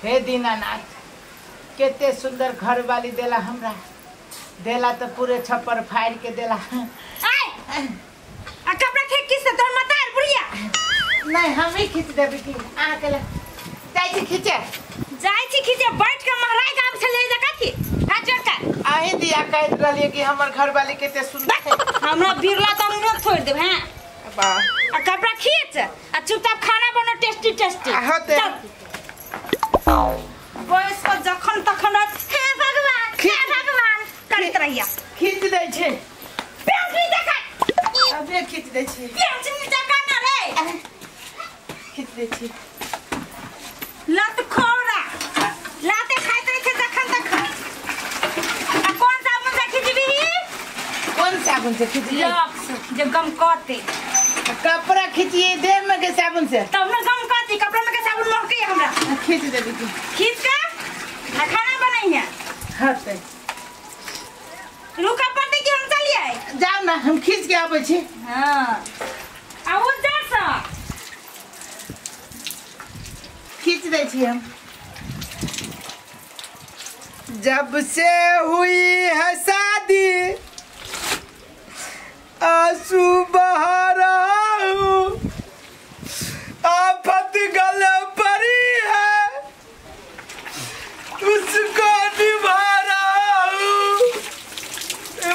हे दीनानाथ, केते सुंदर घर वाली देला हमरा, देला तो पूरे छप्पर फाड़ के देला। आय आ कपड़ा खेक किस से तोर मतार बुढ़िया? नहीं हम ही खींच देबी की अहाँ के जाइ छी खींचे, जाइ छी खींचे। बैठ के महराई गाम से ले जा कथी हाथ जोड़ के। अहीं दिया कहत रहलिए कि हमर घर वाली केते सुंदर है। हमरा बिरला त मुंह छोड़ देब। हां बा आ कपड़ा खींच आ चुपचाप खाना बनो टेस्टी टेस्टी। होते बयस पर जखन तखन हे भगवान हे भगवान करैत रहिया। खींच दै छै प्याज नहीं देखा, अबे खींच दै छै। प्याज नहीं देखा ना रे, खींच दै छै। लत खोरा लाते खाइत रहे छै जखन तखन। आ कौन साबुन से खींचबी? कौन साबुन से खींचबी? लक्स जे गम कहते। कपड़ा खींचिए देह में के साबुन से तब ना गम कहती। कपड़ा में के साबुन महके हमरा। खींच देबी की खींच के आ खाना बनाइए। हां ते रुका पड़ते कि हम चलिए? जाओ ना, हम खींच के आबै छी। हां आ उ जा सा खींच दै छी हम। जब से हुई है शादी आंसू बहा रहा हूँ, आफत गल पड़ी है उसको निभा रहा हूँ।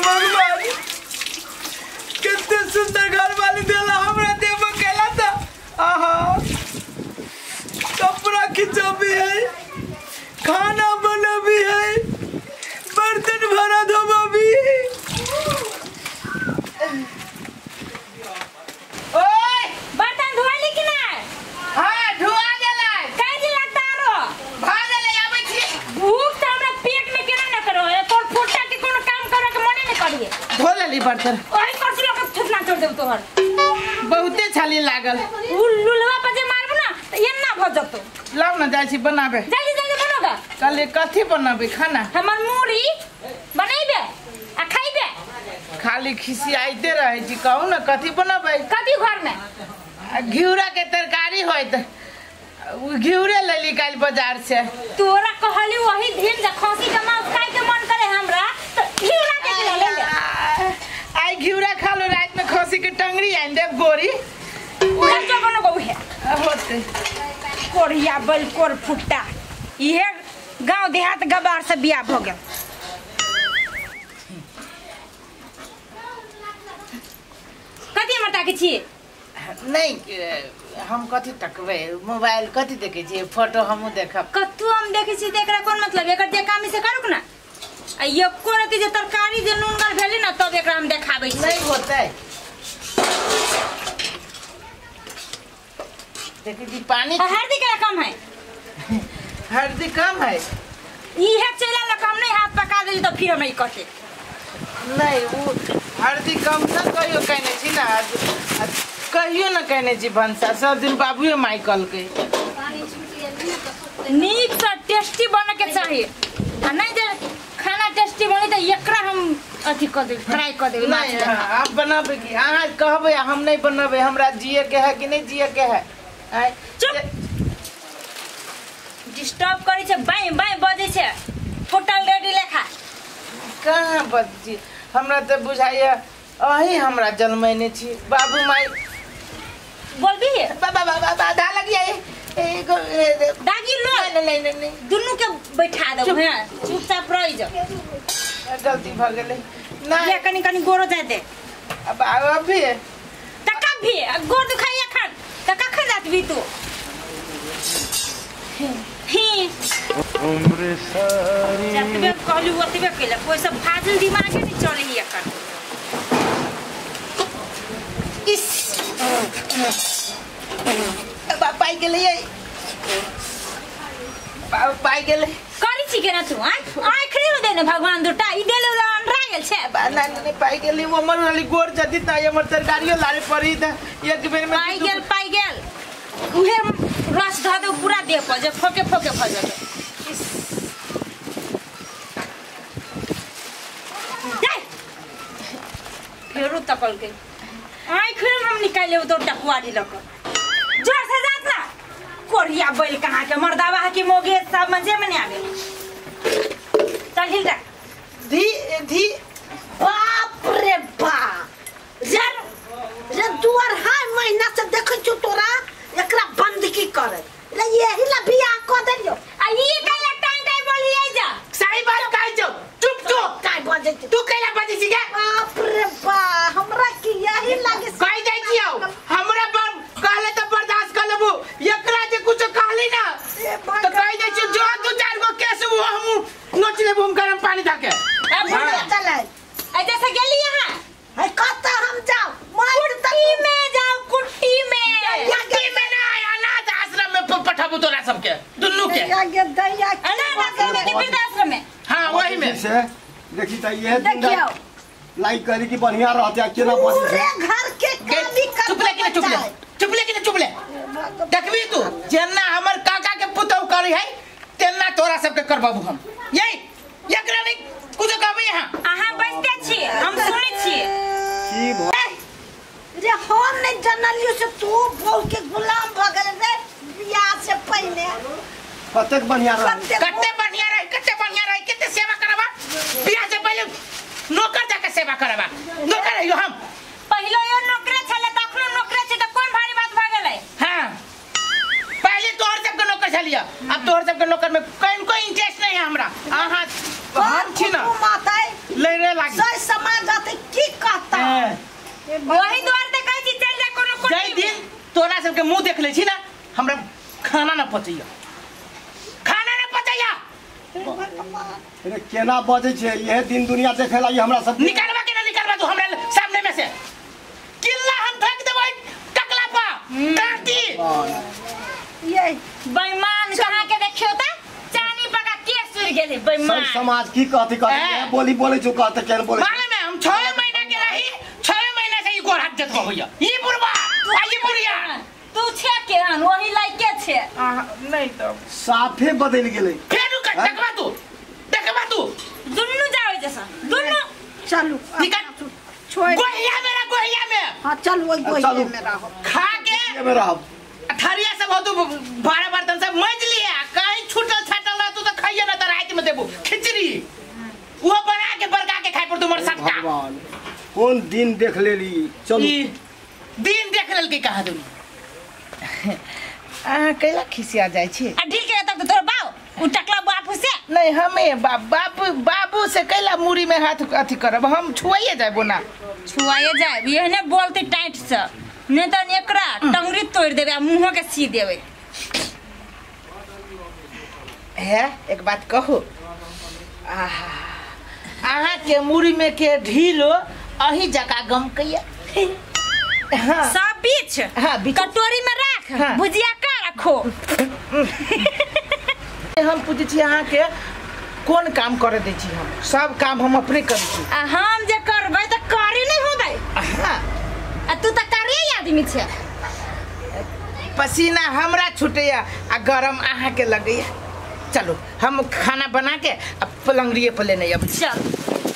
भगवान कितने सुंदर घर वाली देला हमरा, देबो केला था। आहा कपड़ा खिंचा भी है, खाना बना भी है, बर्तन भरा धोबा भी है। ओए बर्तन धोली कि ना? हां धोआ गेलै। काहे दिन लगता आरो भ गेलै, आबै छी। भूख त हमरा पेट में केना न करो, तोर फुटा के कोनो काम करे के मने न करिए। धो लेली बर्तन। ओही करसी लके थुकना छोड़ देब तोहर। बहुते छाली लागल। उ लुलवा पर जे मारब ना त एन्ना भ जतो। लाउ ना जाइ छी बनाबे। जल्दी जल्दी बनोगा। कल कथी बनाबे खाना? हमर मूड़ी बनाइबे आ खाइबे। खाली खिसियाइते रहे छी। कहू ना कथी बनाबे? कथी घर में? घिउरा के तरकारी होइत, घिउरे लेली काल बाजार से। तोरा कहली वही दिन जे खसी के मांस खाए के मन करे हमरा त घिउरा के ले ले। आई घिउरा खा लो, रात में खसी के टंगड़ी आन देब गोरी। चल बनो गौ है होते कोरिया बल कोर फुट्टा। इहे गांव देहात गबार से बियाह भ गेल। कथी मटा के छी? नहीं हम कथी तकबै, मोबाइल कथी देखे छी, फोटो हमहूँ देखब। कतू हम देखे छी त एकरा कोन मतलब? एकर जे काम से करूक ना। आ एको रति जे तरकारी जे नूनगर भेलै ना तब एकरा हम देखाबै छी। नहीं होतै। देखी जी पानी। हल्दी के कम है? हल्दी कम है। इहे चला लक हम नहीं हाथ पका देली तो फिर हम नहीं कटे। नहीं वो हल्दी कम न कहियो कहने छी ना, कहियो न कहने छी भनसा, सब दिन बाबूए माई कहलकै। नीक से टेस्टी बने के चाही। आ नहीं जे खाना टेस्टी बनी त एकरा हम अथी क देब, फ्राई क देब। नहीं आप बनाबे की अहाँ कहबै हम नहीं बनाबे, हमरा जिए के है कि नहीं जिए के है। चुप डिस्टर्ब करै छै, बाई बाई बजै छै फुटल रेडी लेखा। कहाँ बजै? हमरा त बुझाइया अही हमरा जन्मैने छी बाबू माई। बोलबी बाबा बाबा दा लगी आई दागी लो। नहीं नहीं नहीं दुनू के बैठा देब। हां चुपचाप रह जाओ। गलती भ गेलै ना। ले कनी कनी गोरो जाय दे। अब अभी त कभी गोर दुखाई अखन त कखन जात भी तू? ही उम्र सारी जतबे कहलू ओतबे केलक, कोई सब फाजिल दिमागे नहीं चले ही एकर। इस पाइ गेलै, पाइ गेलै। करी छी केना तू? आय आखरी हो देने भगवान दुटा ई देले अनरा गेल छै। ना नहीं पाइ गेलै। हमर वाली गोर जदी त हमर तरकारियो लारे पड़ी त एक बेर में पाइ गेल, पाइ गेल। उहे रस ध दे पूरा देह पर जे फोके फोके भ जतै। फेरो तकल के आँखि हम निकाल लेब तो टकुआरी लक। जोर से जात ना कोरिया। कुटिया बैल कहाँ के मर्दावा है कि मोगे सब मजे में नहीं आवे। चल हिल जा धी धी। बाप रे बाप रे रे 2-2.5 महीना से देखै छु तोरा एकरा बंदगी करे रे यही ला बियाह क देलियो। आ ई कैला टाइम टाइम बोलिए जा। सही बात कहै छौ। चुप चुप काय बजै छी तू कैला बजै छी गे? बाप रे बाप हमरा की यही लागे कहि जाइ छियौ हमरा पर कहले त बर्दाश्त कर लेबू एकरा जे कुछ कहली ना त कहि जाइ छियौ जो 2-4 गो केस वो हम नोच लेबू हम गरम पानी धाके। चलै ऐसे से गेली यहां है कत हम जाओ कुट्टी में जाओ कुट्टी में। कुट्टी में ना अनाथ आश्रम में पठाबू तोरा सबके दुन्नू के। आगे दैया अनाथ आश्रम में कि वृद्धाश्रम में? हां वही में से देखी त ये देखियो लाइक करी की बढ़िया रहते केना बनी पूरे घर के कामी कर। चुप ले के चुप ले चुप ले के चुप ले। देखबी तू जेना हमर काका के पुतौ करी है तेना तोरा सबके करबाबू हम। यही एकरा नहीं कुछ कहबे यहां। अहां बैठते छी हम सुनै छी। की भ रे हम नहीं जानलियो से तू बहु के गुलाम भ गेल रे बियाह से पहले। कतेक बढ़िया रह कते बढ़िया रह कते बढ़िया रह कते सेवा करबा बियाह से पहले नौकर जाके सेवा करबा नौकर हइयो हम। पहले यो नौकरे छले त अखनो नौकरे छै त कोन भारी बात भ गेलै? हां पहले तोहर सबके नौकर छलिया अब तोहर सबके नौकर में कोई इंटरेस्ट नहीं है हमरा। आहां हम छी ना ले रे लागी सही समाज आते की कहता वही द्वार ते कहै छी चल जा कोनो कुट्टी। जै दिन तोरा सबके मुंह देख ले छी ना हमरा खाना ना पचैया खाना ना पचैया। अरे केना बजै छै यह दिन दुनिया देखे लागी हमरा सब। निकालबा के ना निकालबा तू हमरा सामने में से किल्ला हम फेंक देबै टकला पा काटी। ये बेईमान कहां के देखियो त चानी पका के सुर गेलै बेईमान। सब समाज की कहती कहती बोली बोले जो कहते केन बोले मालूम है हम 6 महीना के रही 6 महीना से ई गोर हाथ जतबो होइया ई बुढ़वा आ ई बुढ़िया तू छे के हन वही लाइके छे। नहीं तो साफे बदल गेलै। फेर देखबा तू देखबा तू दुन्नू जावे जैसा दुन्नू चलू निकल छोड़ गोहिया मेरा गोहिया में। हां चल वही गोहिया में रहो खा के में रहो थरिया सब हो तू भाड़ा बर्तन सब मज लिया कहीं छूटल छाटल रह तू तो खाइए ना त रात में देबू खिचड़ी वो बना के बरका के खाइ पर तुमर सटका। भगवान कोन दिन देख लेली। चलू दिन देख लेलकै कहाँ दुनी। अहाँ कैला खिसिया जाइ छी? आ ढील के तक तोर बाप उ टकला बाप से नहीं हमें बाप बाप बाबू से कैला मुड़ी में हाथ अथी करब हम छुआइए जाबो ना छुआइए जाब एहने बोलते टाइट से नहीं त एकरा टंगरी तोड़ देबे आ मुंह के सी देबे। है एक बात कहू आहा अहाँ के मुड़ी में के ढीलो अही जका गम कैया। हाँ। सब बीच हाँ, बीच कटोरी में राख। हाँ। भुजिया का रखो। हम पूछै छी अहाँ के कोन काम करे दै छी? हम सब काम हम अपने करै छी आ हम जे करबै त करे नहीं होबै। हाँ। आ तू त करे आदमी छे। पसीना हमरा छूटैया आ गरम अहाँ के लगैया। चलो हम खाना बना के आ पलंगड़िए पर लेने अब चल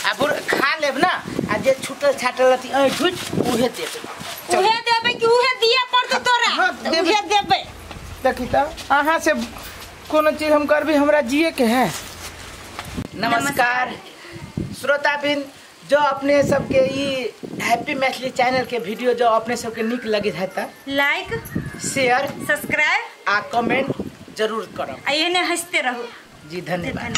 आ खा लेब ना आ जे छूटल छाटल रहती ऐठ उठ उहे देबै उहे देबै कि उहे दिया पड़तौ तोरा? हाँ, उहे देबै। देखी त अहाँ से कोनो चीज हम करबी हमरा जिए के है। नमस्कार श्रोताबिन जो अपने सबके ई हैप्पी मैथिली चैनल के वीडियो जो अपने सबके नीक लगे है त लाइक शेयर सब्सक्राइब आ कमेंट जरूर करब आ एहने हंसते रहू जी। धन्यवाद।